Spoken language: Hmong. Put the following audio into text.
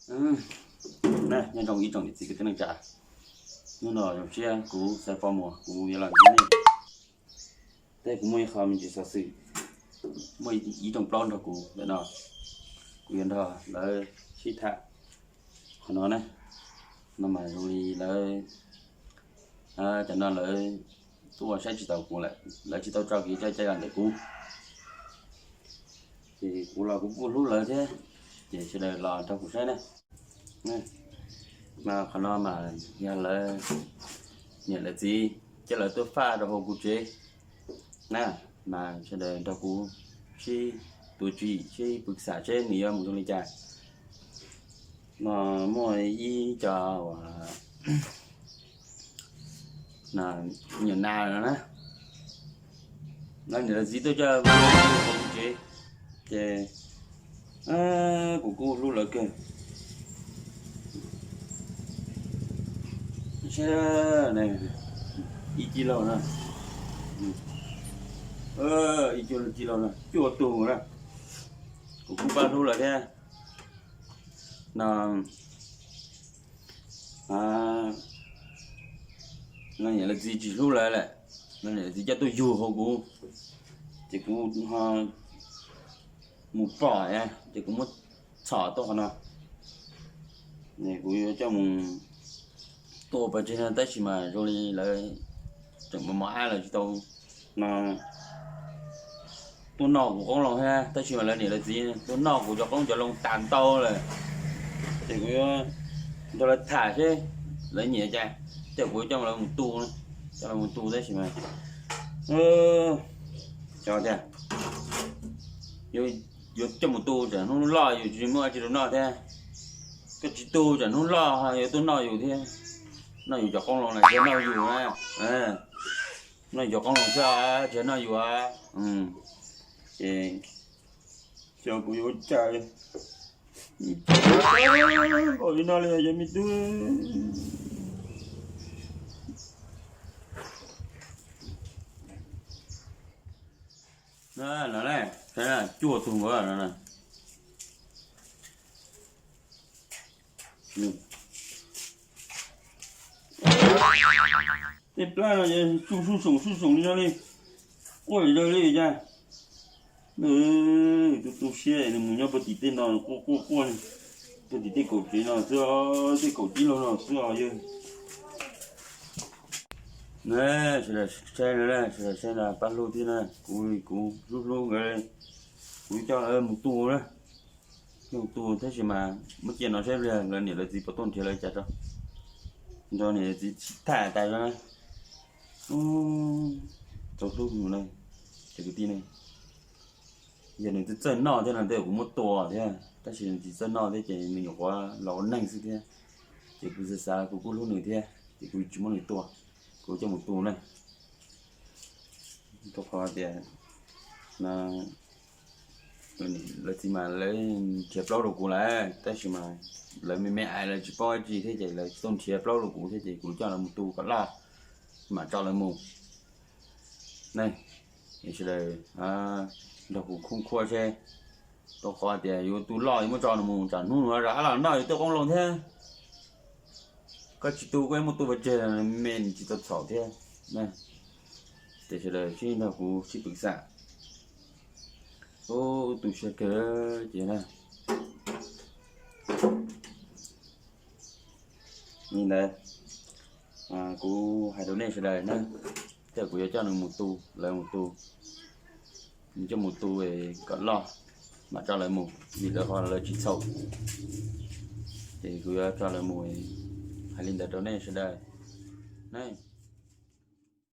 Nyob zoo ib tsoom niam txiv kwv tij neej tsa, hnub no zoo siab kuv Xaiv Pov Muas kuv yuav los ntsib nej. Tej kuv muaj ib qho me ntsis xov xwm, muaj ib tsoom plaub nrog kuv ntawm no, kuv yuav nrog lawv sib tham qhov no na. No mas zoo li lawv, cov no lawv tuaj saib tsis taus kuv lawm, lawv tsis tau tso kev cai cai los ntawm kuv. Ces kuv los kuv kuj hlub lawv thiab, ces sawv daws los nrog kuv saib na. Mas qhov no mas yog lawv niam lawv txiv coj lawv tuaj faj rau hauv kuv tsev na, mas sawv daws nrog kuv sib tuav tswv yim sib pw xam seb nws yuav mus zoo li cas. No muaj ib co uas nyuam nas no na, lawv niam lawv txiv tuaj coj hauv kuv tsev, ces kuv kuj hlub lawv kawg. Saib, ib ci laug na, ib ci laug na, cuaj tug na, kuv kuj pab hlub lawv thiab no. Lawv niam lawv txiv tsis hlub lawv lawm, lawv niam lawv txiv coj tuaj yug hauv kuv, ces kuv ho mus pom ces kuv muab txhom tuaj qhov no, kuv yuav coj mus tua pov tseg no, tab sis mas zoo li lawv tseem mos mos ab lawv tsis tau no tuaj noj kuv qoob loo thiab, tab sis mas lawv niam lawv txiv tuaj noj kuv cov qoob cov loo tas ntau lawm. Ces kuv yuav nrog lawv tham seb lawv nyiam cas, ces kuv yuav coj lawv mus tu, coj lawv mus tu tab sis mas cov tias yuav coj mus tu tsam hnub loj yus tsis muaj dab tsi rau noj thiab, koj tsis tu tsam hnub loj yuav tuaj noj yus thiab, noj yus cov qoob loo na, tsis noj yus na, noj yus cov qoob loo xwb, tsis noj yus. Ces xyov kuv yuav ua cas, npaum li no li yog me tub. No, cuaj tug nkaus no. Tej plab no tsuj sub soom sub soom li no li, quaj zom zaws li cas. Tu tu siab nws mus nyob puag tim tej no quaj quaj quaj, puag tim tej kaum tsev no xwb, tej kaum tib laug no xwb os yawg. Sawv daws saib no, sawv daws saib no pab hlub thiab na, kuv kuv hlub hlub nkawd, kuv coj lawv mus tu na. Coj mus tu tab sis mas muab cia no saib pliag lawv niam lawv txiv puas tuaj nrhiav lawv cas tso, nrog niam lawv txiv sib tham tas zog na. Txaus hlub mus na, cov kwv tij ne. Yog nws txawj txawj noj thiab no tej kuv muab tua thiab, tab sis nws tsis txawj noj thiab ces nws nyuam qhuav los ua neeg xwb thiab. Ces kuv xav xav kuv kuj hlub nws thiab ces kuv tsis muab nws tua, kuv coj mus tu na. Rau qhov tias lawv txiv mas lawv nrhiav plaub rau kuv lawm, tab sis mas lawv me me ais lawv tsis paub dab tsi thiab ces lawv tsis tuaj nrhiav plaub rau kuv thiab ces kuv coj lawv mus tu kom loj mam tso lawv mus. Ne, sawv daws nrog kuv khoob khuab seb, rau qhov tias yuav tu loj yuav muab tso nws mus tsam hnub nws rov qab los noj yus tej qoob loo thiab. Koj tsis tu koj yuav muab tu pov tseg, me nws tsis tau txhaum thiab. Ces sawv daws sib nrog kuv sib pw xam. Ub, tu siab kawg ces na. Li ntawd, kuv hais rau nej sawv daws na, thiab kuv yuav coj nws mus tu, lawv mus tu, nws coj mus tu kom loj mam tso lawv mus, vim lawv qhov lawv tsis txhaum. Ces kuv yuav tso lawv mus, hais li ntawd rau nej sawv daws na.